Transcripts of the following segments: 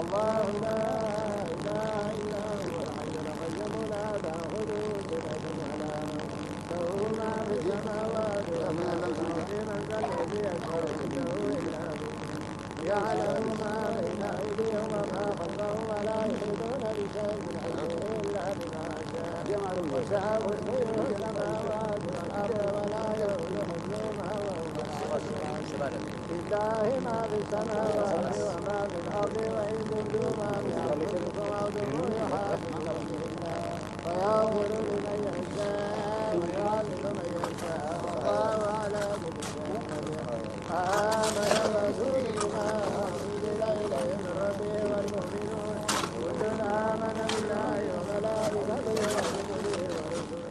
الله لا إله إلا هو الحي القيوم لا تأخذه سنة ولا نوم له ما في السماوات وما في الأرض من ذا الذي يشفع عنده إلا بإذنه يعلم ما بين أيديهم وما خلفهم ولا يحيطون بشيء من علمه إلا بما شاء وسع كرسيه السماوات والأرض ولا يؤوده حفظهما وهو العلي العظيم. لله ما في السماوات وما في الأرض وإن تبدوا ما في أنفسكم أو تخفوه يحاسبكم به الله يغفر لمن يشاء ويعذب من يشاء، والله على كل شيء قدير. آمن الرسول بما أنزل إليه من ربه والمؤمنون، كل آمن بالله وملائكته وكتبه ورسله.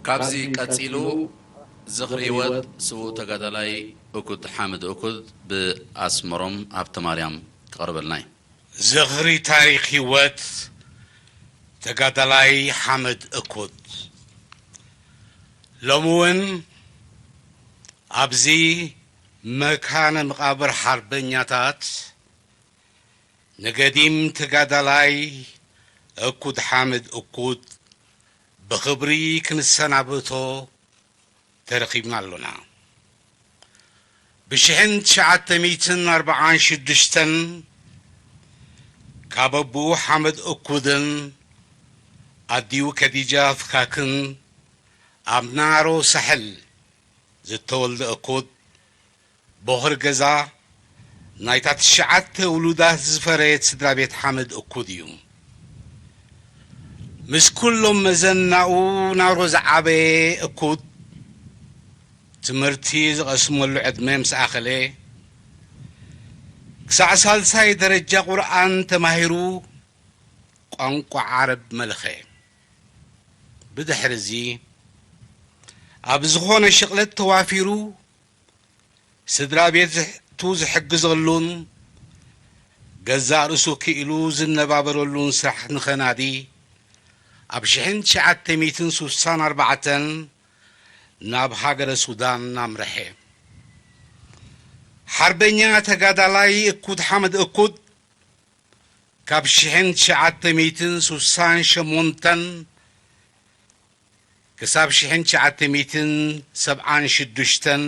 ካብዚ ቀጺሉ ዝኽሪ ህይወት ስዉእ ተጋዳላይ እኩት ሓምድ እኩት ብኣስመሮም ሃብተማርያም ክቐርበልና እዩ። ዝኽሪ ታሪኽ ህይወት ተጋዳላይ ሓምድ እኩት። ሎሚ እውን ኣብዚ መካነ መቓብር ሓርበኛታት ንገዲም ተጋዳላይ እኩት ሓምድ እኩት ብኽብሪ ክንሰናብቶ ተረኺብና ኣሎና። ብሽሕን ትሽዓተ ሚእትን ኣርባዓን ሽዱሽተን ካብ ኣቦኡ ሓመድ እኩድን ኣዲኡ ከዲጃ ፍካክን ኣብ ናሮ ሳሕል ዝተወልደ እኩድ፣ ቦኽሪ ገዛ ናይታ ትሽዓተ ውሉዳት ዝፈረየት ስድራ ቤት ሓመድ እኩድ እዩ። ምስ ኩሎም መዘናኡ ናሮ ዝዓበየ እኩድ፣ ትምህርቲ ዝቐስመሉ ዕድመ ምስ ኣኸለ፣ ክሳዕ ሳልሳይ ደረጃ ቁርኣን ተማሂሩ፣ ቋንቋ ዓረብ መልኸ። ብድሕርዚ፣ ኣብ ዝኾነ ሽቕለት ተዋፊሩ፣ ስድራ ቤቱ ዝሕግዘሉን ገዛእ ርእሱ ክኢሉ ዝነባበረሉን ስራሕ ንኸናዲ፣ ኣብ ሽሕን ትሽዓተ ሚእትን ስሳን ኣርባዕተን ናብ ሃገረ ሱዳን ኣምርሐ። ሓርበኛ ተጋዳላይ እኩድ ሓመድ እኩድ፣ ካብ ሽሕን ትሽዓተ ሚእትን ስሳን ሸሞንተን ክሳብ ሽሕን ትሽዓተ ሚእትን ሰብዓን ሽዱሽተን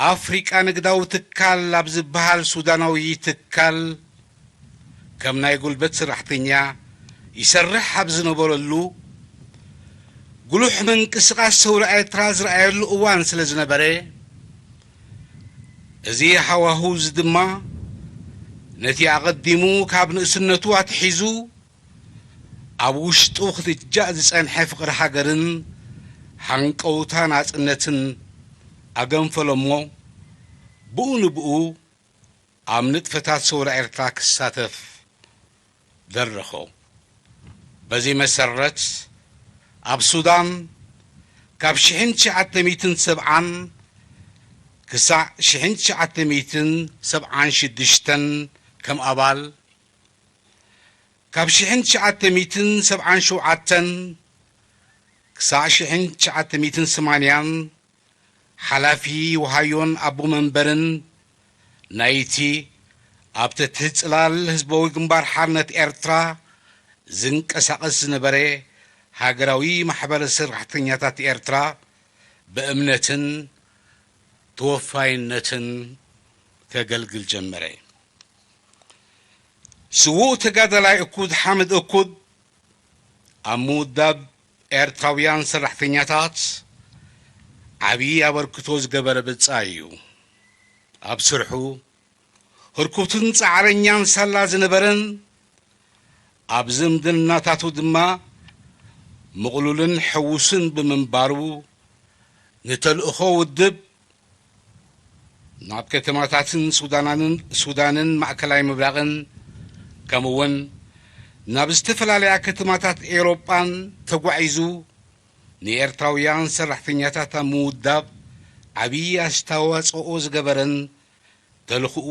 ኣፍሪቃ ንግዳዊ ትካል ኣብ ዝበሃል ሱዳናዊ ትካል ከም ናይ ጉልበት ሰራሕተኛ ይሰርሕ ኣብ ዝነበረሉ፣ ጉሉሕ ምንቅስቓስ ሰውራ ኤርትራ ዝረኣየሉ እዋን ስለ ዝነበረ፣ እዚ ሃዋህው እዚ ድማ ነቲ ኣቐዲሙ ካብ ንእስነቱ ኣትሒዙ ኣብ ውሽጡ ክትጃእ ዝጸንሐ ፍቕሪ ሃገርን ሃንቀውታ ናጽነትን ኣገንፈሎሞ፣ ብኡ ንብኡ ኣብ ንጥፈታት ሰውራ ኤርትራ ክሳተፍ ደረኾ። በዚ መሰረት፣ ኣብ ሱዳን ካብ ሽሕን ትሽዓተ ሚእትን ሰብዓን ክሳዕ ሽሕን ትሽዓተ ሚእትን ሰብዓን ሽዱሽተን ከም ኣባል፣ ካብ ሽሕን ትሽዓተ ሚእትን ሰብዓን ሸውዓተን ክሳዕ ሽሕን ትሽዓተ ሚእትን ሰማንያን ሓላፊ ወሃዮን ኣቦ መንበርን ናይቲ ኣብ ትሕቲ ጽላል ህዝባዊ ግንባር ሓርነት ኤርትራ ዝንቀሳቐስ ዝነበረ ሃገራዊ ማሕበር ሰራሕተኛታት ኤርትራ ብእምነትን ተወፋይነትን ከገልግል ጀመረ። ስዉእ ተጋዳላይ እኩድ ሓምድ እኩድ ኣብ ምውዳብ ኤርትራውያን ሰራሕተኛታት ዓብዪ ኣበርክቶ ዝገበረ ብጻይ እዩ። ኣብ ስርሑ ህርኩትን ጻዕረኛን ሳላ ዝነበረን ኣብ ዝምድናታቱ ድማ ምቕሉልን ሕዉስን ብምንባሩ፣ ንተልእኾ ውድብ ናብ ከተማታትን ሱዳናንን፣ ሱዳንን ማእከላይ ምብራቕን፣ ከምኡ'ውን ናብ ዝተፈላለያ ከተማታት ኤውሮጳን ተጓዒዙ፣ ንኤርትራውያን ሰራሕተኛታት ኣብ ምውዳብ ዓብዪ ኣስተዋጽኦ ዝገበረን ተልእኾኡ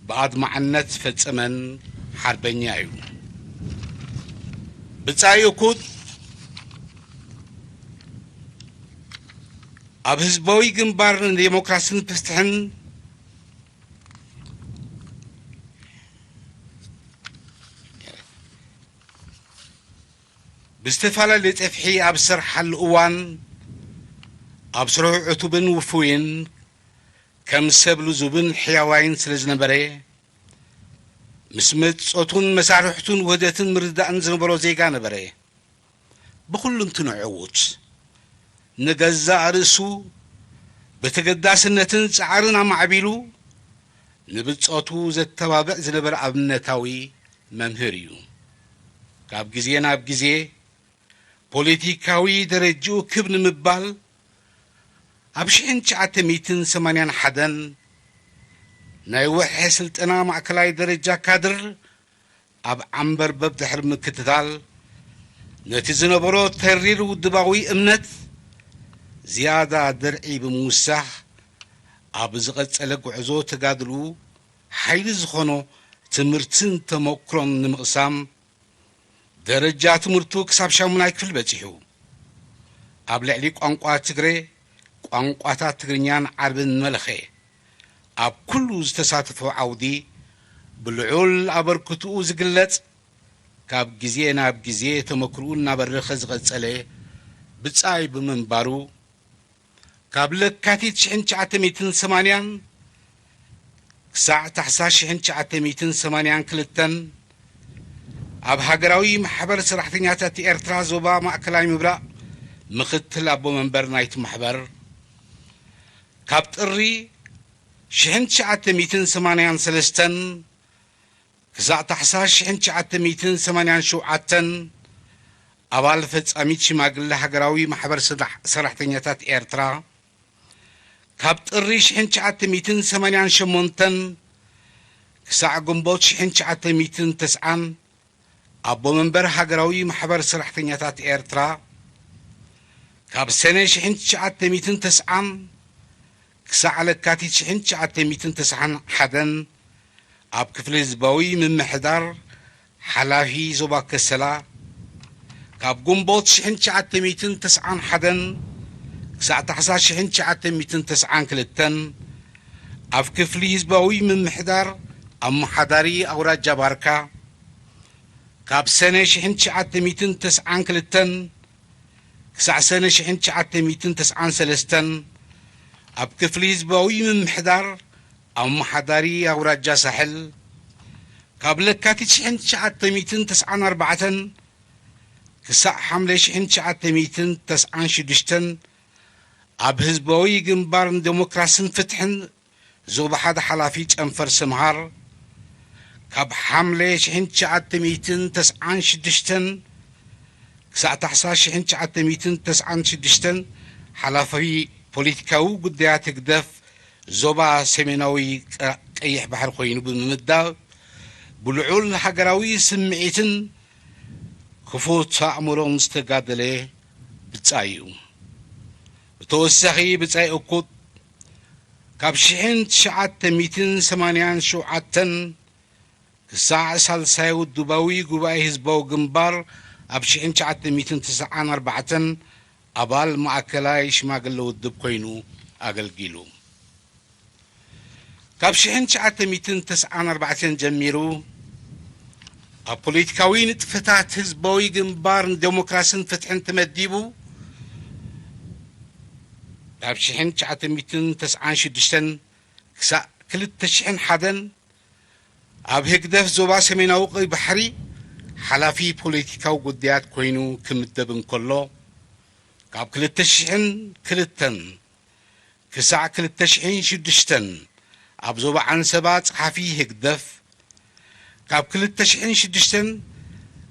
ብኣድማዕነት ዝፈጸመን ሓርበኛ እዩ። ብጻይ እኩድ ኣብ ህዝባዊ ግንባር ንዴሞክራስን ፍትሕን ብዝተፈላለየ ጸፍሒ ኣብ ዝሰርሓሉ እዋን፣ ኣብ ስርሑ ዕቱብን ውፉይን፣ ከም ሰብ ልዙብን ሕያዋይን ስለ ዝነበረ፣ ምስ መጸቱን መሳርሕቱን ውህደትን ምርድዳእን ዝነበሮ ዜጋ ነበረ። ብኹሉ እንትኑ ዕዉት፣ ንገዛእ ርእሱ ብተገዳስነትን ጻዕርን ኣማዕቢሉ፣ ንብጾቱ ዘተባብዕ ዝነበረ ኣብነታዊ መምህር እዩ። ካብ ግዜ ናብ ግዜ ፖለቲካዊ ደረጅኡ ክብ ንምባል፣ ኣብ ሽሕን ትሽዓተ ሚእትን ሰማንያን ሓደን ናይ ወርሒ ስልጠና ማእከላይ ደረጃ ካድር ኣብ ዓንበርበብ ድሕሪ ምክትታል፣ ነቲ ዝነበሮ ተሪር ውድባዊ እምነት ዝያዳ ድርዒ ብምውሳኽ፣ ኣብ ዝቐጸለ ጉዕዞ ተጋድልኡ ሓይሊ ዝኾኖ ትምህርትን ተመክሮን ንምቕሳም፣ ደረጃ ትምህርቱ ክሳብ ሻሙናይ ክፍሊ በጺሑ። ኣብ ልዕሊ ቋንቋ ትግረ፣ ቋንቋታት ትግርኛን ዓረብን መለኸ። ኣብ ኩሉ ዝተሳተፎ ዓውዲ ብልዑል ኣበርክትኡ ዝግለጽ፣ ካብ ግዜ ናብ ግዜ ተመክርኡ እናበረኸ ዝቐጸለ ብጻይ ብምንባሩ፣ ካብ ለካቲት ሽሕን ትሽዓተ ሚእትን ሰማንያን ክሳዕ ታሕሳስ ሽሕን ትሽዓተ ሚእትን ሰማንያን ክልተን ኣብ ሃገራዊ ማሕበር ሰራሕተኛታት ኤርትራ ዞባ ማእከላይ ምብራቕ ምኽትል ኣቦ መንበር ናይቲ ማሕበር፣ ካብ ጥሪ ሽሕን ትሽዓተ ሚእትን ሰማንያን ሰለስተን ክሳዕ ታሕሳስ ሽሕን ትሽዓተ ሚእትን ሰማንያን ሸውዓተን ኣባል ፈጻሚት ሽማግለ ሃገራዊ ማሕበር ሰራሕ-፣ ሰራሕተኛታት ኤርትራ፣ ካብ ጥሪ ሽሕን ትሽዓተ ሚእትን ሰማንያን ሸሞንተን ክሳዕ ግንቦት ሽሕን ትሽዓተ ሚእትን ተስዓን ኣቦ መንበር ሃገራዊ ማሕበር ሰራሕተኛታት ኤርትራ፣ ካብ ሰነ ሽሕን ትሽዓተ ሚእትን ተስዓን ክሳዕ ለካቲት ሽሕን ትሽዓተ ሚእትን ተስዓን ሓደን ኣብ ክፍሊ ህዝባዊ ምምሕዳር ሓላፊ ዞባ ከሰላ፣ ካብ ግንቦት ሽሕን ትሽዓተ ሚእትን ተስዓን ሓደን ክሳዕ ታሕሳስ ሽሕን ትሽዓተ ሚእትን ተስዓን ክልተን ኣብ ክፍሊ ህዝባዊ ምምሕዳር ኣመሓዳሪ ኣውራጃ ባርካ፣ ካብ ሰነ ሽሕን ትሽዓተ ሚእትን ተስዓን ክልተን ክሳዕ ሰነ ሽሕን ትሽዓተ ሚእትን ተስዓን ሰለስተን ኣብ ክፍሊ ህዝባዊ ምምሕዳር ኣመሓዳሪ ኣውራጃ ሳሕል ካብ ለካቲት ሽሕን ትሽዓተ ሚእትን ተስዓን ኣርባዕተን ክሳዕ ሓምለ ሽሕን ትሽዓተ ሚእትን ተስዓን ሽዱሽተን ኣብ ህዝባዊ ግንባር ንደሞክራስን ፍትሕን ዞባ ሓደ ሓላፊ ጨንፈር ሰምሃር፣ ካብ ሓምለ ሽሕን ትሽዓተ ሚእትን ተስዓን ሽዱሽተን ክሳዕ ታሕሳስ ሽሕን ትሽዓተ ሚእትን ተስዓን ሽዱሽተን ሓላፊ ፖለቲካዊ ጉዳያት ህግደፍ ዞባ ሰሜናዊ ቀ-፣ ቀይሕ ባሕሪ ኮይኑ ብምምዳብ፣ ብልዑል ሃገራዊ ስምዒትን ክፉት ኣእምሮን ዝተጋደለ ብጻይ እዩ። ብተወሳኺ ብጻይ እኩት ካብ ሽሕን ትሽዓተ ሚእትን ሰማንያን ሸውዓተን ክሳዕ ሳልሳይ ውድባዊ ጉባኤ ህዝባዊ ግንባር ኣብ ሽሕን ትሽዓተ ሚእትን ተስዓን ኣርባዕተን ኣባል ማእከላይ ሽማግለ ውድብ ኮይኑ ኣገልጊሉ። ካብ ሽሕን ትሽዓተ ሚእትን ተስዓን ኣርባዕተን ጀሚሩ ኣብ ፖለቲካዊ ንጥፈታት ህዝባዊ ግንባር ንደሞክራስን ፍትሕን ተመዲቡ። ካብ ሽሕን ትሽዓተ ሚእትን ተስዓን ሽዱሽተን ክሳዕ ክልተ ሽሕን ሓደን ኣብ ህግደፍ ዞባ ሰሜናዊ ቀይ ባሕሪ ሓላፊ ፖለቲካዊ ጉዳያት ኮይኑ ክምደብ እንከሎ፣ ካብ ክልተ ሽሕን ክልተን ክሳዕ ክልተ ሽሕን ሽዱሽተን ኣብ ዞባ ዓንሰባ ጸሓፊ ህግደፍ፣ ካብ ክልተ ሽሕን ሽዱሽተን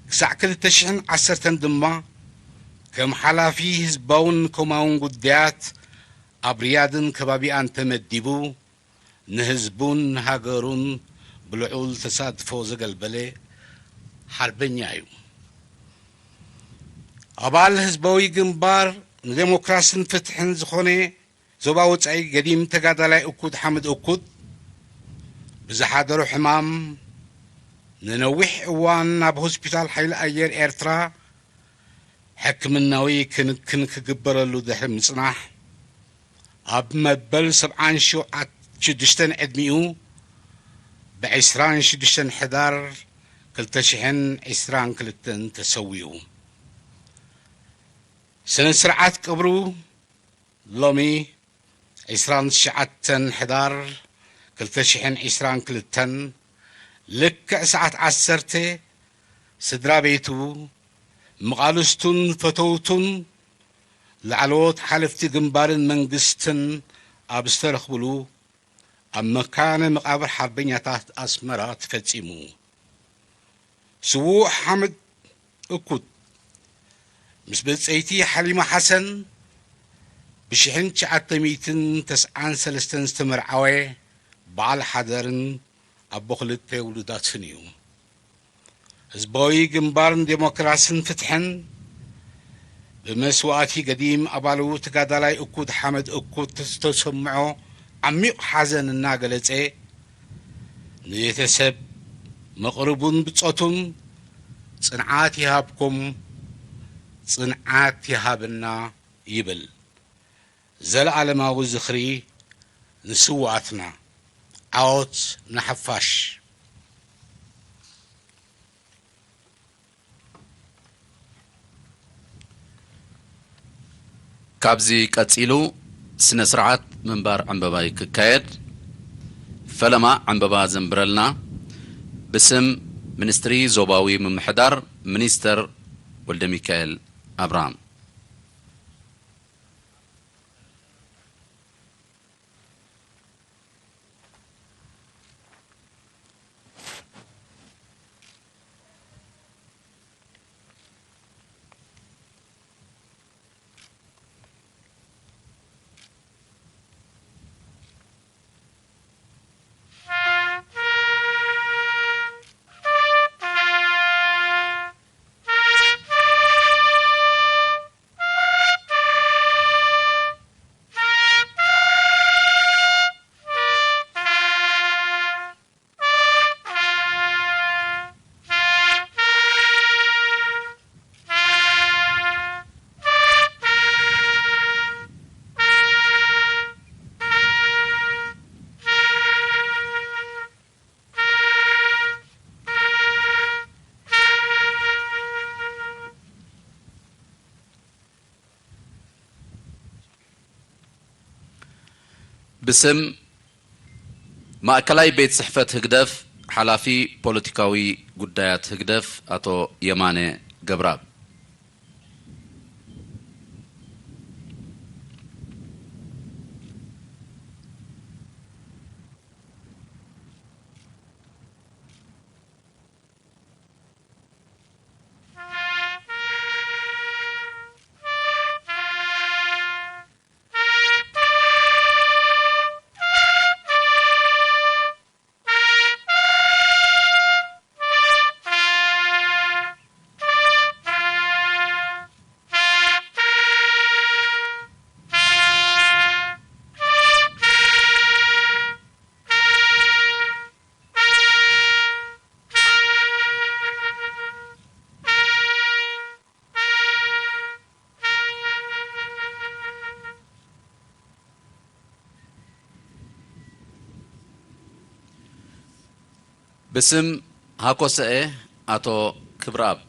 ክሳዕ ክልተ ሽሕን ዓሰርተን ድማ ከም ሓላፊ ህዝባውን ኮማውን ጉዳያት ኣብ ሪያድን ከባቢኣን ተመዲቡ፣ ንህዝቡን ንሃገሩን ብልዑል ተሳትፎ ዘገልበለ ሓርበኛ እዩ። ኣባል ህዝባዊ ግንባር ንዴሞክራስን ፍትሕን ዝኾነ ዞባ ወጻኢ ገዲም ተጋዳላይ እኩት ሓምድ እኩት ብዝሓደሮ ሕማም ንነዊሕ እዋን ናብ ሆስፒታል ሓይሊ ኣየር ኤርትራ ሕክምናዊ ክንክን ክግበረሉ ድሕሪ ምጽናሕ፣ ኣብ መበል ሰብዓን ሽዱሽተን ዕድሚኡ ብዕስራን ሽዱሽተን ሕዳር ክልተ ሽሕን ዕስራን ክልተን ተሰዊኡ። ስነ ስርዓት ቀብሩ ሎሚ ዕስራን ትሽዓተን ሕዳር ክልተ ሽሕን ዕስራን ክልተን ልክዕ ሰዓት ዓሰርተ ስድራ ቤቱ፣ መቓልስቱን ፈተውቱን ላዕለዎት ሓለፍቲ ግንባርን መንግስትን ኣብ ዝተረኽብሉ ኣብ መካነ መቓብር ሓርበኛታት ኣስመራ ተፈጺሙ። ስዉእ ሓምድ እኩት ምስ ብጸይቲ ሓሊማ ሓሰን ብሽሕን ትሽዓተ ሚእትን ተስዓን ሰለስተን ዝተመርዓወ በዓል ሓዳርን ኣቦ ክልተ ውሉዳትን እዩ። ህዝባዊ ግንባር ንዴሞክራስን ፍትሕን ብመስዋእቲ ገዲም ኣባሉ ተጋዳላይ እኩት ሓመድ እኩት ዝተሰምዖ ዓሚቕ ሓዘን እናገለጸ፣ ንቤተሰብ መቕርቡን ብጾቱን ጽንዓት ይሃብኩም፣ ጽንዓት ይሃበና ይብል። ዘለኣለማዊ ዝኽሪ ንስውኣትና። ዓወት ንሓፋሽ። ካብዚ ቀጺሉ ስነ ስርዓት ምንባር ዕምበባ እዩ ክካየድ። ፈለማ ዕምበባ ዘንብረልና ብስም ሚኒስትሪ ዞባዊ ምምሕዳር ሚኒስተር ወልደሚካኤል ኣብርሃም። ብስም ማእከላይ ቤት ጽሕፈት ህግደፍ፣ ሓላፊ ፖለቲካዊ ጉዳያት ህግደፍ ኣቶ የማነ ገብረኣብ። ብስም ሃኮሰኤ ኣቶ ክብረኣብ።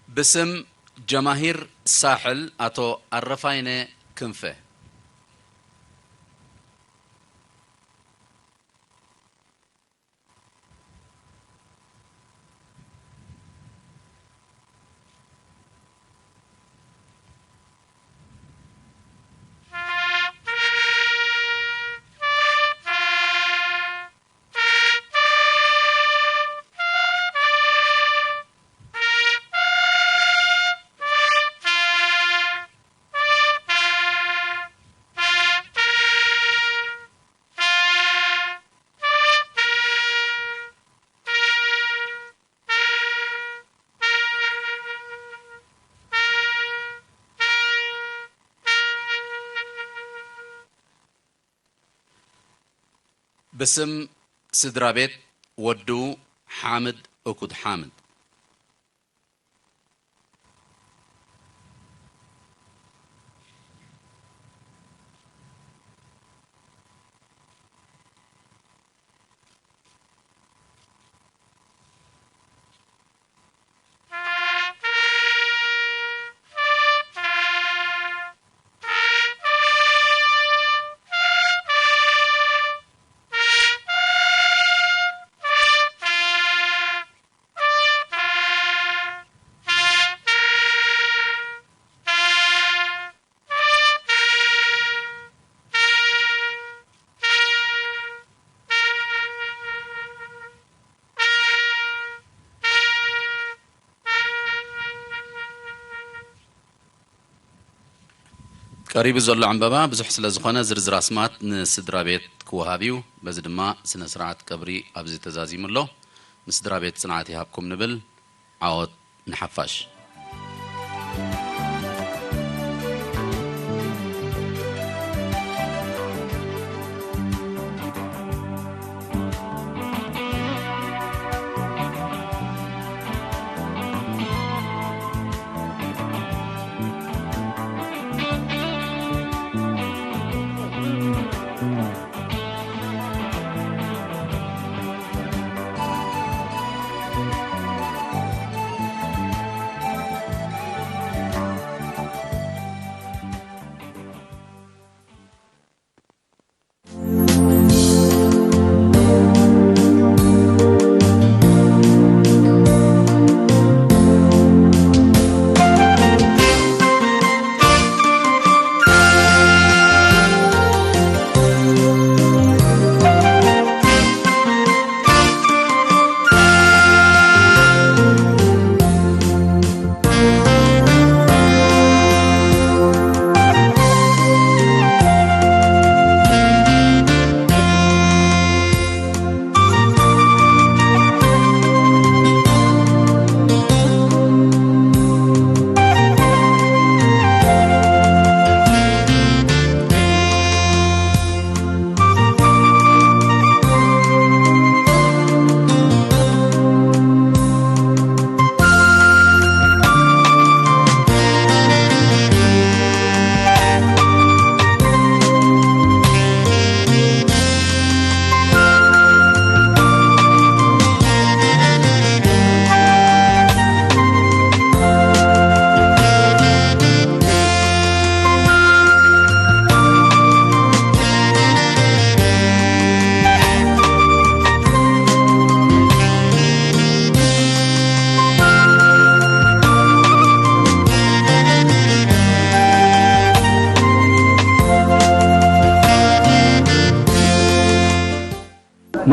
ብስም ጀማሂር ሳሕል ኣቶ ኣረፋይነ ክንፈ። ብስም ስድራ ቤት ወዱ ሓምድ እኩድ ሓምድ። ቀሪቡ ዘሎ ዕምበባ ብዙሕ ስለ ዝኾነ ዝርዝር ኣስማት ንስድራ ቤት ክወሃብ እዩ። በዚ ድማ ስነ ስርዓት ቀብሪ ኣብዚ ተዛዚሙ ኣሎ። ንስድራ ቤት ጽንዓት ይሃብኩም ንብል። ዓወት ንሓፋሽ።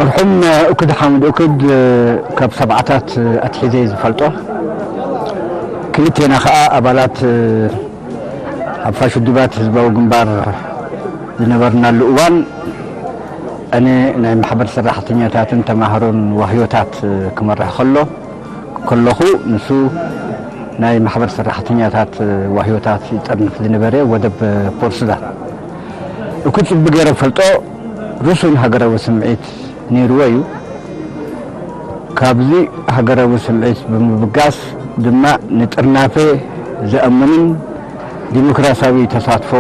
ርሑም እኩድ ሓሙድ እኩድ ካብ ሰብዓታት ኣትሒዘ ዝፈልጦ፣ ክልቴና ከኣ ኣባላት ሓፋሽ ውድባት ህዝባዊ ግንባር ዝነበርናሉ እዋን፣ ኣነ ናይ ማሕበር ሰራሕተኛታትን ተማሃሮን ዋህዮታት ክመርሕ ከሎ ከለኹ፣ ንሱ ናይ ማሕበር ሰራሕተኛታት ዋህዮታት ይጠርንፍ ዝነበረ ወደብ ፖርሱዳን። እኩ ጽቢ ገይረ ፈልጦ፣ ርሱን ሃገራዊ ስምዒት ነይርዎ እዩ። ካብዚ ሃገራዊ ስምዒት ብምብጋስ ድማ ንጥርናፈ ዘእምንን ዲሞክራሲያዊ ተሳትፎ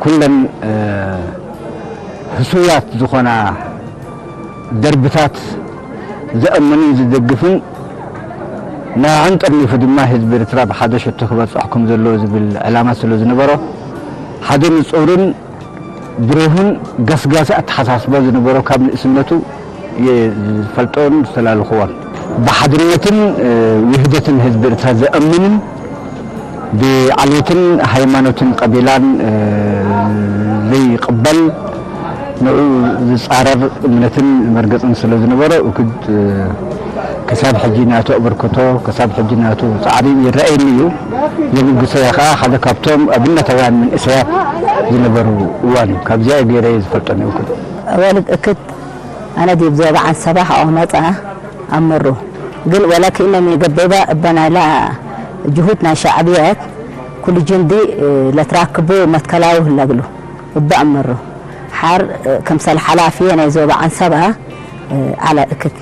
ኩለን ህሱያት ዝኾና ደርብታት ዘእምንን ዝደግፍን፣ ንዓን ጠርኒፉ ድማ ህዝቢ ኤርትራ ብሓደ ሸቶ ክበጽሕ ከም ዘለዎ ዝብል ዕላማ ስለ ዝነበሮ፣ ሓደ ንጹርን ብሩህን ገስጋሲ ኣተሓሳስባ ዝነበሮ፣ ካብ ንእስነቱ እየ ዝፈልጦን ዝተላለኽዎን። ብሓድነትን ውህደትን ህዝቢ ኤርትራ ዘእምንን፣ ብዓሌትን ሃይማኖትን ቀቢላን ዘይቕበል፣ ንዑ ዝጻረር እምነትን መርገጽን ስለ ዝነበሮ፣ እኩድ ክሳብ ሕጂ ናቱ ኣበርክቶ፣ ክሳብ ሕጂ ናቱ ጻዕሪ ይረኣየኒ እዩ። የምጉሰያ ከኣ ሓደ ካብቶም ኣብነታውያን መንእሰያት ዝነበሩ እዋን እዩ። ካብዚኣ ገይረ እየ ዝፈልጦ ነይርኩ። ኣዋልድ እክት ኣነ ዲብ ዞባ ዓንሰባ ሓኦ መጻ ኣመሩ። ግን ወላ ክእነ ሜገበባ እበናላ ጅሁድ ናይ ሻዕብያት ኩሉ ጅንዲ ለትራክቡ መትከላዊ ህለግሉ እበ ኣመሩ። ሓር ከምሰል ሓላፊ ናይ ዞባ ዓንሰባ ዓላ እክት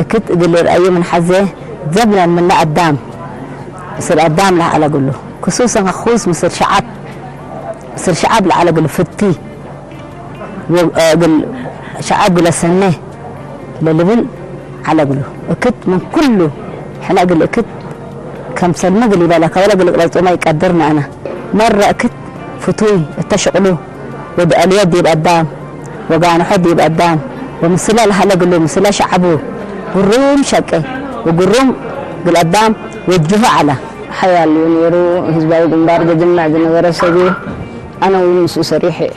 እክት እግል ርአዩ ምን ሐዜ ዘብነን ምነ ኣዳም ምስል ኣዳም ለዓለግሉ ክሱሰን ኹስ ምስል ሸዓብ ምስል ሸዓብ ለዓለግሉ ፍቲ እግል ሸዓብ ግለ ሰነ ለልብል ዓለግሉ እክት ምን ኩሉ ሕነ እግል እክት ከምሰል ምግል ይበላ ከበለ እግል ቅለጾማ ይቀድር ነአና መረ እክት ፍቱይ እተ ሽቅሉ ወዲ ኣልዮ ዲብ ኣዳም ወጋንሖ ዲብ ኣዳም ወምስለ ለሀለግሉ ምስለ ሸዓቡ ግሩም ሸቄ ወግሩም ግል ኣዳም ወጅሁ ዓላ። ሓያል እዩ ነይሩ። ህዝባዊ ግንባር ዘጅምዕ ዝነበረ ሰብ እዩ። ኣነ እውን ምስኡ ሰሪሐ እየ።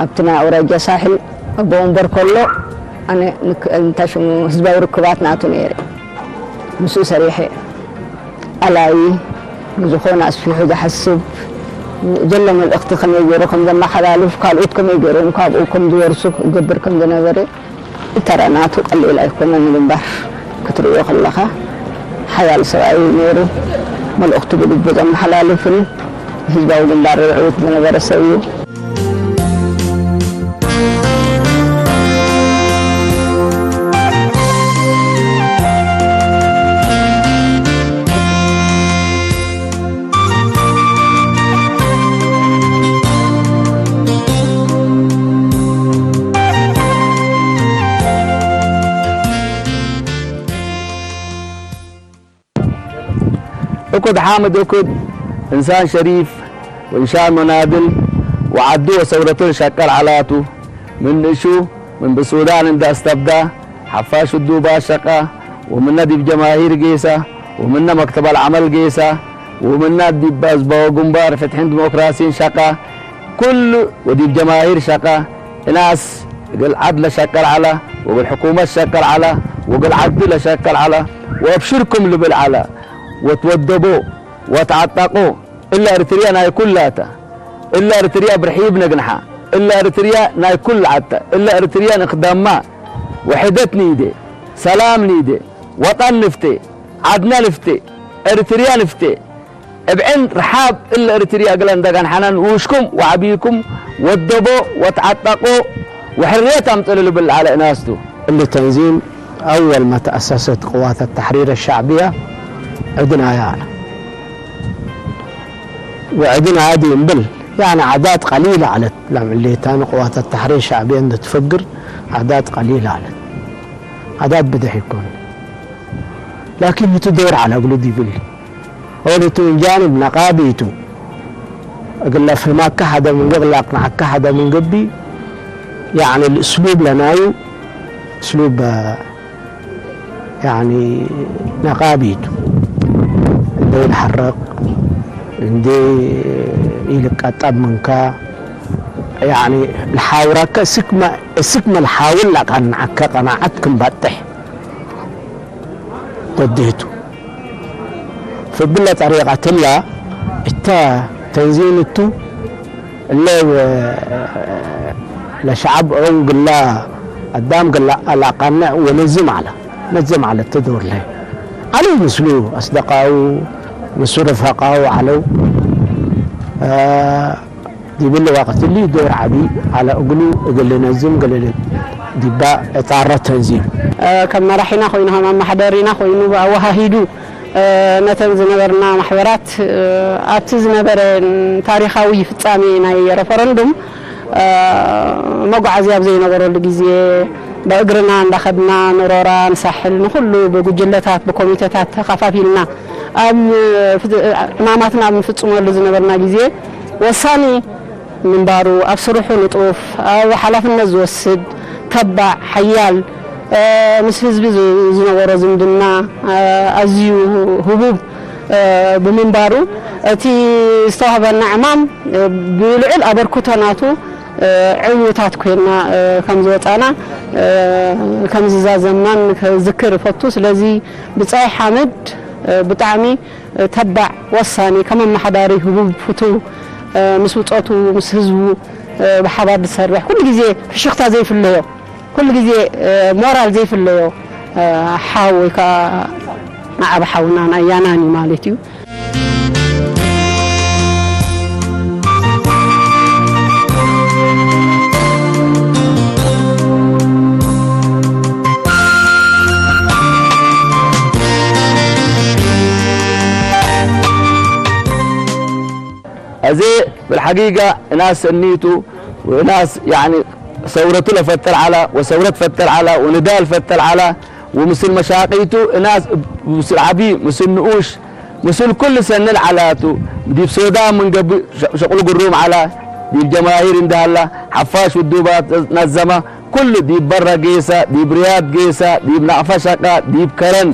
ኣብቲ ናይ ኣውራጃ ሳሕል ኣቦ ወንበር ከሎ ኣነ እንታይ ሽሙ ህዝባዊ ርክባት ናቱ ነይረ። ምስኡ ሰሪሐ ኣላዪ ንዝኾነ ኣስፊሑ ዝሓስብ ዘሎ መልእኽቲ ከመይ ገይሩ ከም ዘመሓላልፍ ካልኦት ከመይ ገይሮም ካብኡ ከም ዝወርሱ ክገብር ከም ዝነበረ ተራ ናቱ ቀሊል ኣይኮነን። ግንባር ክትርእዮ ከለኻ ሓያል ሰብኣይ እዩ ነይሩ። መልእኽቱ ብግቡእ ዘመሓላልፍን ህዝባዊ ግንባር ርዕውት ዝነበረ ሰብ እዩ። እኩድ ሓምድ እኩድ እንሳን ሸሪፍ ወእንሻን መናድል ወዓዱ ወሰውረቱን ሸቀል ዓላቱ ምን ንእሹ ምን ብሱዳን እንዳ እስተብዳ ሓፋሽ ውዱባ ሸቃ ወምነ ዲብ ጀማሂር ጌሳ ወምነ መክተብ አልዓመል ጌሳ ወምነ ዲብ ህዝባዊ ግንባር ፍትሕን ዲሞክራሲን ሸቃ ኩሉ ወዲብ ጀማሂር ሸቃ እናስ እግል ዓድ ለሸቀል ዐላ ወእግል ሕኩመት ሸቀል ዐላ ወእግል ዓዲ ለሸቀል ዐላ ወአብሽርኩም ልብል ዐላ ወትወደቦ ወትዓጣቆ እለ እርትርያ ናይ ኩላ እተ እለ እርትርያ ብርሒብ ነግንሓ እለ እርትርያ ናይ ኩል ዓተ እለ እርትርያ ንክዳማ ውሕደት ንይዴ ሰላም ንይዴ ወጠን ንፍቴ ዓድና ንፍቴ እርትርያ ንፍቴ እብዕን ርሓብ እለ እርትርያ እግለ እንደገንሓና ንኡሽኩም ወዓብይኩም ወደቦ ወትዓጠቆ ወሕርየት ኣምጽእ ልብል ዐለ እናስቱ። እሊ ተንዚም አወል መ ተአሰሰት ቅዋት ተሕሪር ሸዕብያ ዕድን አያ ዐለ። ወዕድን አያ ዲ እምብል ያኒ አዕዳድ ቀሊለ ዐለት ላም እሌታን ቅዋት ተሕሪር ሸዕብያ እንደ ትፈግር አዕዳድ ቀሊለ ዐለት። አዕዳድ ብድሕ ይኮን ላኪን ህቱ ዶር ዐለ እግሉ ዲብል ኦልቱ ምን ጃንብ ነቃቢ ቱ። እግለ ፍህማከ ሐደ ምን እግለ አቅንዐከ ሐደ ምን ግቢ ያኒ ልእስሉብ ለናዩ እስሉብ ያኒ ነቃቢ ቱ። እንዴ ኢልሐረቅ እንዴ ኢልቀጠብ ምንከ يعني الحاوراك سكمة سكمة الحاول لك أن عكا قناعتكم بطح وديتو فبلا طريقة لا إتا تنزيل التو اللي لشعب أون قلا الدام قلا الأقانع ونزم على نزم على التدور له على مسلو أصدقائه مسلو رفقائه على آه ዲብሊ ዋቅትሊ ዶር ዓቢ على እግሉ እግል ነዝም ገለለ ዲባ እጣረ ተንዚም። ከም መራሒና ኮይኑ ከም ኣመሓደሪና ኮይኑ ኣወሃሂዱ ነተን ዝነበርና ማሕበራት ኣብቲ ዝነበረ ታሪኻዊ ፍጻሜ ናይ ረፈረንዱም መጓዓዝያ ኣብ ዘይነበረሉ ግዜ ብእግርና እንዳኸድና ንሮራ ንሳሕል ንኹሉ ብጉጅለታት ብኮሚተታት ተኸፋፊልና ኣብ ዕማማትና ኣብ ንፍጽመሉ ዝነበርና ግዜ ወሳኒ ምንባሩ፣ ኣብ ስርሑ ንጡፍ፣ ኣብ ሓላፍነት ዝወስድ፣ ተባዕ፣ ሓያል፣ ምስ ህዝቢ ዝነበሮ ዝምድና ኣዝዩ ህቡብ ብምንባሩ፣ እቲ ዝተዋህበና ዕማም ብልዑል ኣበርክቶ ናቱ ዕዉታት ኮይንና ከም ዝወጻና ከም ዝዛዘምናን ክዝክር እፈቱ። ስለዚ ብጻይ ሓምድ ብጣዕሚ ተባዕ ወሳኒ ከም ኣመሓዳሪ ህቡብ ፍቱው ምስ ብጾቱ ምስ ህዝቡ ብሓባር ዝሰርሕ ኩሉ ግዜ ፍሽኽታ ዘይፍለዮ ኩሉ ግዜ ሞራል ዘይፍለዮ ሓው ወይ ከዓ ዓብ ሓውናን ኣያናን እዩ ማለት እዩ። እዚ ብልሓጊጋ እናስ እኒቱ ወእናስ ያኒ ሰውረቱ ለፈተል ዓላ ወሰውረት ፈተል ዓላ ወንዳል ፈተል ዓላ ወምስል መሻቂቱ እናስ ምስል ዓቢ ምስል ንኡሽ ምስል ኩሉ ሰንል ዓላቱ ዲብ ሶዳን ምን ገብእ ሸ- ሸቅሉ ግሩም ዓላ ዲብ ጀማሂር እንዳሃላ ሓፋሽ ውዱባት ነዘማ ኩሉ ዲብ በራ ጌሳ ዲብ ሪያድ ጌሳ ዲብ ናቅፋ ሸቃ ዲብ ከረን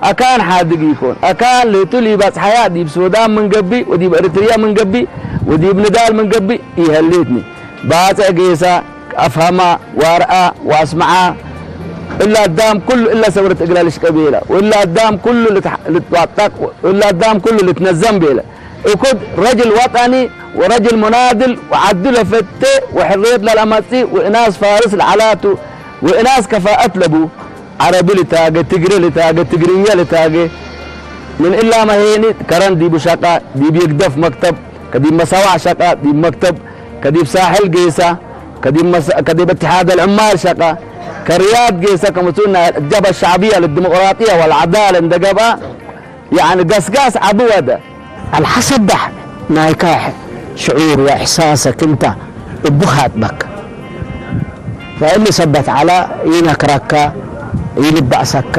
ኣካን ሓድግ ኢኮን ኣካን ለቱ ሊባጽሓያ ዲብ ሶዳን ምን ገብእ ወዲብ ኤርትርያ ምን ገብእ ወዲብ ንዳል ምን ገብእ ኢሀሌትኒ ባጽዕ ጌሳ ኣፍሃማ ዋርኣ ዋስምዓ እላ ኣዳም ኩሉ እላ ሰውረት እግላ ልሽቀ ቤላ ወእላ ኣዳም ኩሉ ልትዋጣቅ ወእላ ኣዳም ኩሉ ልትነዘም ቤለ እኩድ ረጅል ወጠኒ ወረጅል ሙናድል ወዓዱ ለፈቴ ወሕርየት ላልኣማጺ ወእናስ ፋርስ ለዓላቱ ወእናስ ከፋአት ለቡ ዓረቢ ልታገ ትግረ ልታገ ትግርኛ ልታገ ምን እላ መሄኒ ከረን ዲቡ ሸቃ ዲብ ይግደፍ መክተብ ከዲብ መሳዋዕ ሸቃ ዲብ መክተብ ከዲብ ሳሕል ጌሳ ከዲብ መስ- ከዲብ እትሓድ አልዕማል ሸቃ ከርያድ ጌሳ ከመቱ ናይ الجبهة الشعبية للديمقراطية والعدالة እንደገብኣ ያዕኒ ገስጋስ ዓቢ ወደ الحسدح ናይካ ሽዑር ወእሕሳሰክ እንታ እቡኻ ኣጥበካ ፈእሊ ሰበት ዓላ ይነክረካ ይልባእሰካ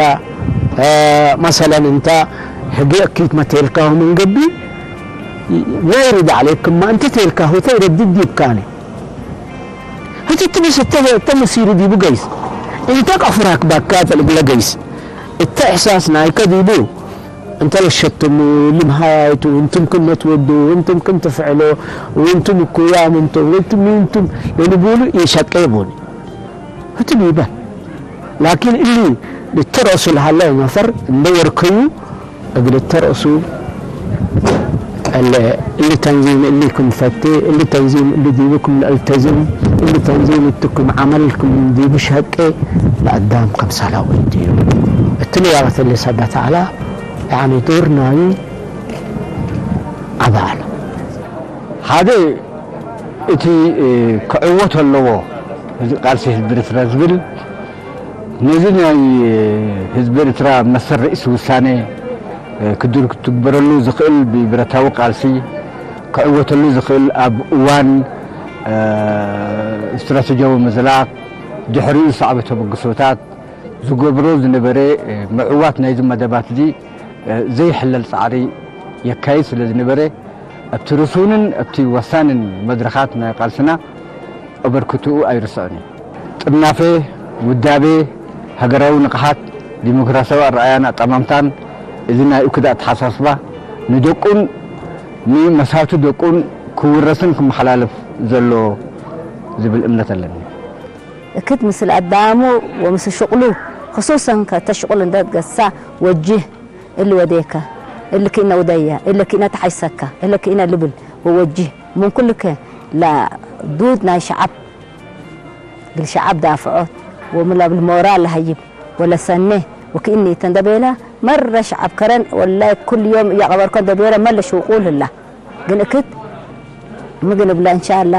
መሰለን እንታ ሕጊ እኪት መቴልካሁ ምን ገቢ ነይሩ ዳዕሌክማ እንተ ቴልካሁ ተይረድድ ዲብካኒ ህቲ ትብስ እተ መሲሩ ዲቡ ገይስ እንተ ቀፍራክ ባካ ተልግለ ገይስ እተ እሕሳስ ናይከ ዲቡ እንተ ለሸትሙ ልምሃያይቱ እንቱም ክነትወዱ እንቱም ክንትፍዕሎ ወንቱም እኩያም እንቱም ወንቱም እንቱም ለልቡሉ ኢሸቀ ይቡኒ ህትም ይበል ላኪን እሊ ልተረእሱ ለሃለ ነፈር እንደ ወርከዩ እግል ተረእሱ እለ እሊ ተንዚም እሊ ክም ፈቴ እሊ ተንዚም እሊ ዲቡ ክም ለእልተዝም እሊ ተንዚም እቱ ክም ዓመል ክም ዲቡ ሸቄ ለአዳም ከም ሰላው እንዲዩ እትሊ ወቅት እሊ ሰበት አላ ያኒ ዱር ናዩ ዓባ አለ። ሓደ እቲ ክዕወት ኣለዎ እዚ ቃልሲ ህዝቢ ኤርትራ ዝብል ነዚ ናይ ህዝቢ ኤርትራ መሰል ርእሲ ውሳኔ ክድር ክትግበረሉ ዝኽእል ብብረታዊ ቃልሲ ክዕወተሉ ዝኽእል ኣብ እዋን ስትራተጂያዊ ምዝላቕ ድሕሪኡ ዝሰዕበ ተበግሶታት ዝገብሮ ዝነበረ ምዕዋት ናይዚ መደባት እዚ ዘይሕለል ጻዕሪ የካይድ ስለ ዝነበረ ኣብቲ ርሱንን ኣብቲ ወሳንን መድረኻት ናይ ቃልስና ኣበርክትኡ ኣይርስዕን እዩ። ጥርናፈ፣ ውዳቤ፣ ሃገራዊ ንቕሓት፣ ዲሞክራሲያዊ ኣረኣያን ኣጠማምታን እዚ ናይ እኩይ ኣተሓሳስባ ንደቁን ንመሳቱ ደቁን ክውረስን ክመሓላለፍ ዘሎ ዝብል እምነት ኣለኒ። እክት ምስል ኣዳሙ ወምስል ሽቕሉ ክሱሰን ከተሽቕሉ እንደገሳ ወጅህ እሊ ወዴከ እሊ ክእነ ውደያ እለ ክእነ ተሓይሰካ እለ ክእነ ልብል ወወጅህ ምን ኩልከ ላዱድ ናይ ሸዓብ ግል ሸዓብ ዳፍዖት ወምላብል ሞራል ለሀይብ ወለሰኔ ወክእኒ ተንደቤላ መረ ሸዓብ ከረን ወላይ ኩል ዮም እያቐበርከን ደቤረ መለ ሽውቁል ህላ። ግን እክት ምግን ብላ እንሻላ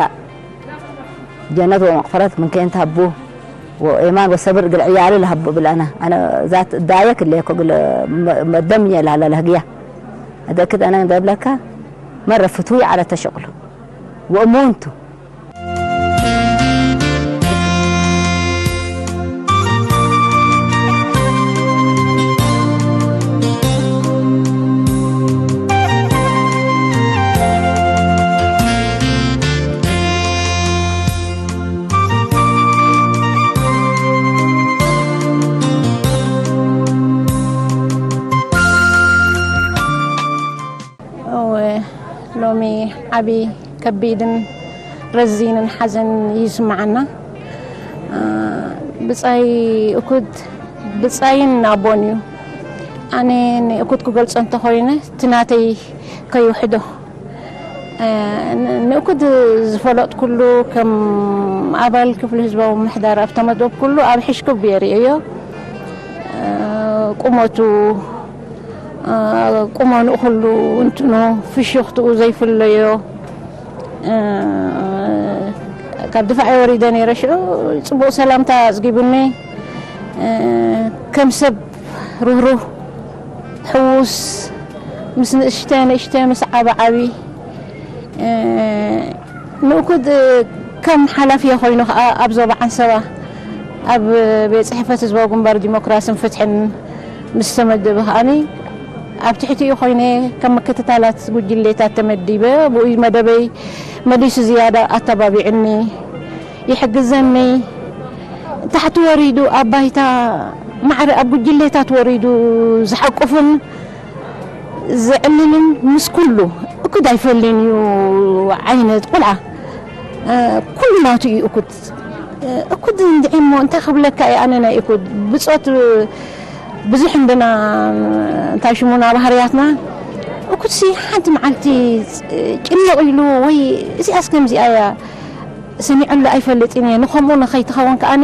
ጀነት ወመቕፈረት ምን ከንት ሀቡ ወኤማን ወሰብር እግል ዕያሉ ለሀቡ ብላና። ኣነ ዛት ዳየክ እለ እኮ ግለ መደምኘ ለሀላ ለህግያ። እደ እክት ኣነ እንደብለካ መረ ፍትዊ ዓለ ተሸቕሉ ወእሙንቱ። እወ፣ ሎሚ ዓቢ ከቢድን ረዚንን ሓዘን እዩ ዝስምዓና። እ፣ ብጻይ እኩት፣ ብጻይን ኣቦን እዩ። ኣነ ንእኩት ክገልጾ እንተኾይነ፣ እቲ ናተይ ከይውሕዶ። እ፣ ን-፣ ንእኩት ዝፈለጥኩሉ፣ ከም ኣባል ክፍሊ ህዝባዊ ምሕዳር ኣብ ተመደብኩሉ፣ ኣብ ሕሽክብ እየ ርእዮ። እ፣ ቁመቱ፣ እ፣ ቁመንኡ ኩሉ እንትኑ ፍሽኽትኡ ዘይፍለዮ፣ እ፣ ካብ ድፋዕ ወሪደ ነይረ። ሽዑ ጽቡቕ ሰላምታ ኣጽጊቡኒ። እ፣ ከም ሰብ ርህሩህ፣ ሕዉስ፣ ምስ ንእሽተ ንእሽተ፣ ምስ ዓቢ ዓቢ፣ እ፣ ንእኩት ከም ሓላፊ ኮይኑ ከኣ ኣብ ዞባ ዓንሰባ ኣብ ቤት ጽሕፈት ህዝባዊ ግንባር ዲሞክራስን ፍትሕን ምስ ተመደበ ከኣኒ ኣብ ትሕቲኡ ኮይነ ከም ምክትታላት ጉጅሌታት ተመዲበ ብኡ መደበይ መሊሱ ዝያዳ ኣተባቢዕኒ ይሕግዘኒ። ታሕቲ ወሪዱ ኣብ ባይታ ማዕረ ኣብ ጉጅሌታት ወሪዱ ዝሓቁፍን ዘዕልልን ምስ ኩሉ እኩድ ኣይፈልይን እዩ ዓይነት ቁልዓ፣ እ፣ ኩሉ ናቱ እዩ እኩድ። እ፣ እኩድ እንድዒ እሞ እንታይ ክብለካ እየ ኣነ ናይ እኩድ ብጾት ብዙሕ እንደና እንታይ ሽሙና ባህርያትና እኩድሲ ሓንቲ መዓልቲ ጭንቕ ኢሉ ወይ እዚኣስ ከምዚኣ እያ ሰሚዐሉ ኣይፈልጥን እየ። ንኸምኡ ንኸይትኸውን ከኣኒ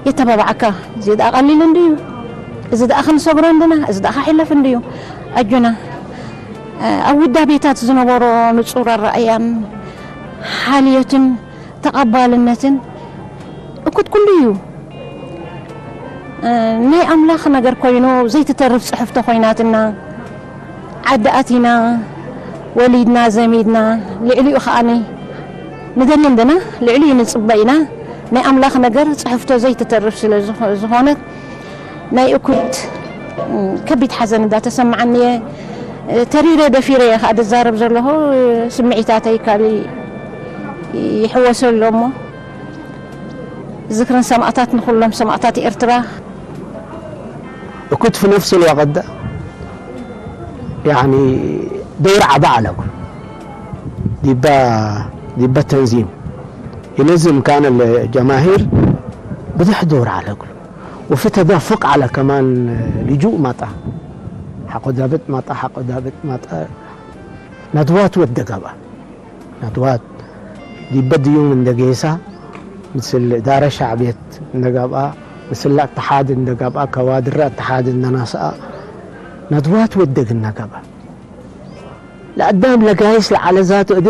የተባብዓካ። እዚ ደኣ ቀሊል እንድዩ፣ እዚ ደኣ ክንሰግሮ እንድና፣ እዚ ደኣ ክሕለፍ እንድዩ። ኣጆና፣ ኣብ ውዳቤታት ዝነበሮ ንጹር ኣረኣእያን ሓልዮትን ተቐባልነትን እኩት ኩሉ እዩ። ናይ ኣምላኽ ነገር ኮይኑ ዘይትተርፍ ጽሕፍቶ ኮይናትና። ዓዲ ኣቲና፣ ወሊድና፣ ዘሚድና፣ ልዕሊኡ ከኣኒ ንደሊ እንድና፣ ልዕሊኡ ንጽበ ኢና። ናይ ኣምላኽ ነገር ጽሕፍቶ ዘይትተርፍ ስለ ዝኾ-፣ ዝኾነት፣ ናይ እኩት ከቢድ ሓዘን እንዳተሰማዓኒ እየ። ተሪረ ደፊረ እየ ከኣ ዝዛረብ ዘለኹ። ስምዒታተይ ካልእ ይሕወሰ ኣሎ እሞ፣ ዝክርን ሰማእታት ንኹሎም ሰማእታት ኤርትራ። እኩት في نفس الوقت ده، يعني، دور عبا على كل. ديبا، ديبا تنظيم. ينظم كان الجماهير بدح دور على كل. وفي تدفق على كمان لجوء مطا. حقو دابت مطا، حقو دابت مطا. ندوات ود قبا. ندوات ዲበ ድዩም እንደ ጌሳ፣ ምስል እዳረ ሻዕብየት እንደ ገብኣ፣ ምስል ኣተሓድ እንደ ገብኣ፣ ከዋድር ኣተሓድ እንደ ናስኣ፣ ነድዋት ወደግ እንደ ገብኣ። ለአዳም ለጋይስ ለዓለ ዛቱ እዴ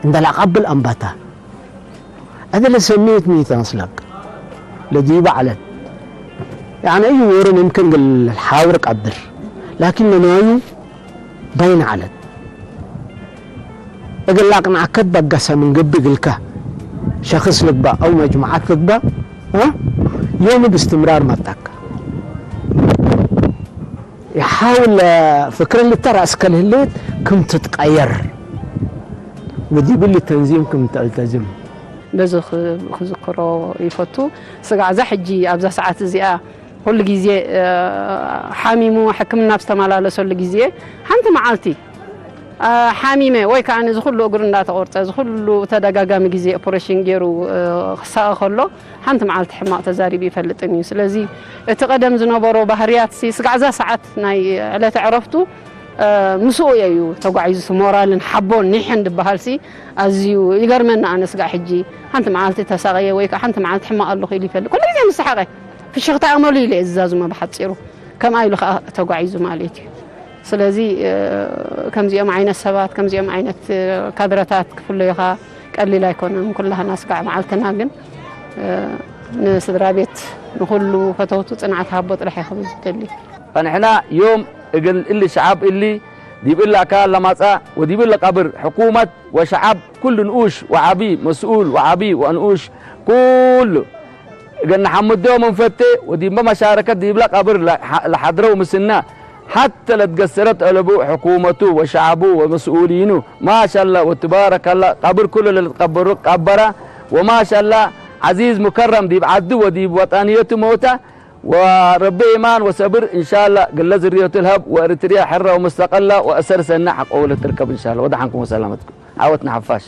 እንደ ለአቀብል አንባታ። እደ ለሰሜት ሚት አንስለቅ ለዲበ ዐለት። ያዕነ እዩ ወሩ ምምክን ግል ሓውር ቀብር። ላኪን ለናዩ በይን ዐለት። እግል ላቅንዓከ በገሰ ምን ግቢ እግልከ ሸክስ ልግበእ አው መጅሙዓት ልግበእ፣ እ? ዮም ብእስትምራር መጠክ። ይሓውል ፍክርን ልተ ረእስከ ልህሌት ክም ትትቀየር ወዲብል ተንዚም ክም ተልተዝም። በዚ ክ-፣ ክዝክሮ ይፈቱ። ስጋዕ እዛ ሕጂ ኣብዛ ሰዓት እዚኣ ኩሉ ግዜ፣ እ፣ ሓሚሙ ሕክምና ኣብ ዝተመላለሰሉ ግዜ፣ ሓንቲ መዓልቲ ሓሚመ ወይ ከዓ እዚ ኩሉ እግሩ እንዳተቆርፀ፣ እዚ ኩሉ ተደጋጋሚ ግዜ ኦፕሬሽን ገይሩ ክሳቐ ከሎ ሓንቲ መዓልቲ ሕማቕ ተዛሪቡ ይፈልጥን እዩ። ስለዚ እቲ ቀደም ዝነበሮ ባህርያት ሲ ስጋዕ እዛ ሰዓት ናይ ዕለተ ዕረፍቱ ምስኡ እዩ ተጓዒዙ። ሞራልን ሓቦን ኒሕን ዝበሃል ሲ ኣዝዩ ይገርመና። ኣነ ስጋዕ ሕጂ ሓንቲ መዓልቲ ተሳቐየ ወይ ከዓ ሓንቲ መዓልቲ ሕማቕ ኣለኹ ኢሉ ይፈልጥ። ኩሉ ግዜ ምስ ሰሓቐ ፍሽኽታ ኣመሉ ኢለ እዛዝሞ ብሓፂሩ ከምኣ ኢሉ ከዓ ተጓዒዙ ማለት እዩ። ስለዚ ከምዚኦም ዓይነት ሰባት፣ ከምዚኦም ዓይነት ካድረታት ክፍለዩኻ ቀሊል ኣይኮነን። ኩላህና ስጋዕ መዓልትና ግን ንስድራ ቤት፣ ንኹሉ ፈተውቱ ፅንዓት ሃቦ ጥራሕ እየ ክብል ዝደሊ። ፈንሕና ዮም እግል እሊ ሸዓብ እሊ ዲብ እሊ ኣካል ለማጻ ወዲብ እሊ ቀብር ሕኩመት ወሸዓብ ኩሉ ንኡሽ ወዓቢ መስኡል ወዓቢ ወንኡሽ ኩሉ እግል ንሓምዶ ምንፈቴ ወዲብ መሻረከት ዲብላ ቀብር ለሓድረው ምስና ሓተ ለትገሰረት አለቡ ሕኩመቱ ወሸዓቡ ወመስኡሊኑ ማሻላ ወትባረካላ ቀብር ኩሉ ለልትቀበሩ ቀበራ ወማሻላ ዓዚዝ ሙከረም ዲብ ዓዱ ወዲብ ወጣንየቱ መውታ ወረቢ ኢማን ወሰብር እንሻላ ግለ ዝርዮቱ ልሀብ ወእርትርያ ሕራ ወመስተቀላ ወእሰር ሰና ሓቆ ወለትርከብ እንሻላ ወደሓንኩም ወሰላመትኩም ዓወት ንሓፋሽ።